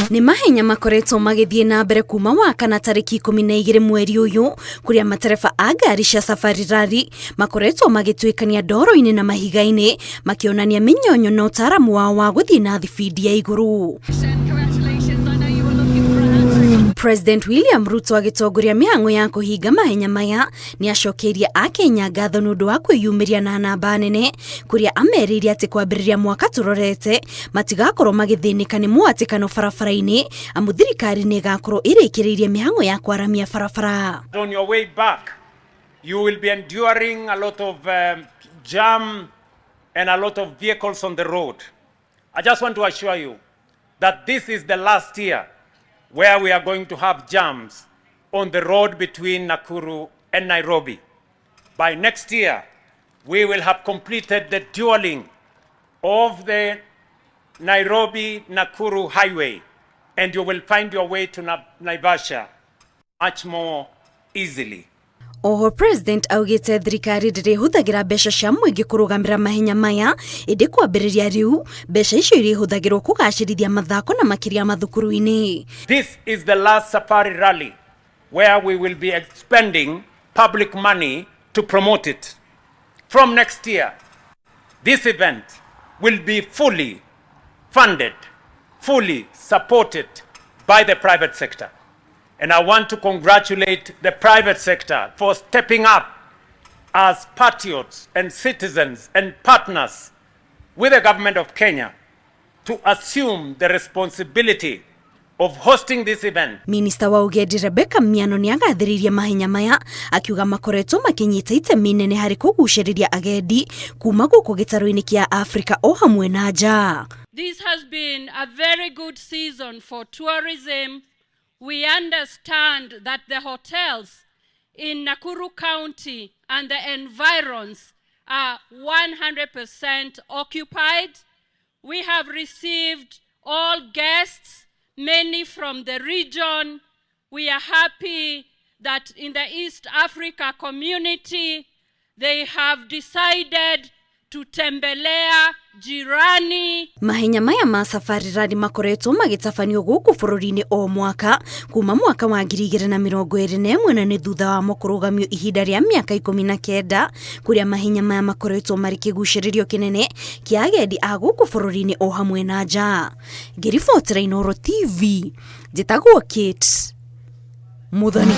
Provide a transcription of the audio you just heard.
Nĩ mahenya makoretwo magĩthiĩ na mbere kuma Wakana tarĩki 12 mweri ũyũ, kũrĩa matereba a ngari cia Safari Rally makoretwo magĩtuĩkania ndoro-inĩ na mahiga-inĩ, makĩonania mĩnyonyo na ũtaaramu wao wa gũthiĩ na thibindi ya igũrũ. President William Ruto agĩtongoria mĩhang'o ya kũhinga mahenya maya, nĩ acokeirie Akenya ngatho nĩ ũndũ wa kwĩyumĩria na namba nene, kũrĩa amerĩire atĩ kwambĩrĩria mwaka tũrorete matigakorwo magĩthĩnĩka nĩ mũhatĩkano barabara-inĩ, amu thirikari nĩ ĩgakorwo ĩrĩkĩrĩirie mĩhang'o ya kwaramia barabara. On your way back, you will be enduring a lot of jam and a lot of vehicles on the road. I just want to assure you that this is the last year where we are going to have jams on the road between Nakuru and Nairobi. By next year, we will have completed the dualling of the Nairobi-Nakuru highway, and you will find your way to Naivasha much more easily. Oho President augĩte thirikari ndĩrĩhũthagĩra mbeca cia mũingĩ kũrũgamĩra mahenya maya, ĩndĩ kwambĩrĩria rĩu mbeca icio irĩhũthagĩrwo kũgacĩrithia mathako na makĩria mathukuru-inĩ. This is the last Safari Rally where we will be expending public money to promote it. From next year, this event will be fully funded, fully supported by the private sector. And I want to congratulate the private sector for stepping up as patriots and citizens and partners with the government of Kenya to assume the responsibility of hosting this event. Minista wa Ũgendi Rebecca Miano nĩ agathĩrĩirie mahenya maya, akiuga makoretwo makĩnyita itemi nene harĩ kũgucĩrĩria agendi kuma gũkũ gĩtarũ-inĩ kĩa Afrika o hamwe na nja. This has been a very good season for tourism. We understand that the hotels in Nakuru County and the environs are 100% occupied. We have received all guests, many from the region. We are happy that in the East Africa Community, they have decided to tembelea jirani. Mahenya maya ma Safari Rally makoretwo magĩtabanio gũkũ bũrũri-inĩ o mwaka kuma mwaka wa 2021, na nĩ thutha wamo kũrũgamio ihinda rĩa mĩaka 19, kũrĩa mahenya maya makoretwo marĩ kĩgucĩrĩrio kĩnene kĩa agendi a gũkũ bũrũri-inĩ o hamwe na nja. Ngĩribotera Inooro TV, njĩtagwo Kate Muthoni.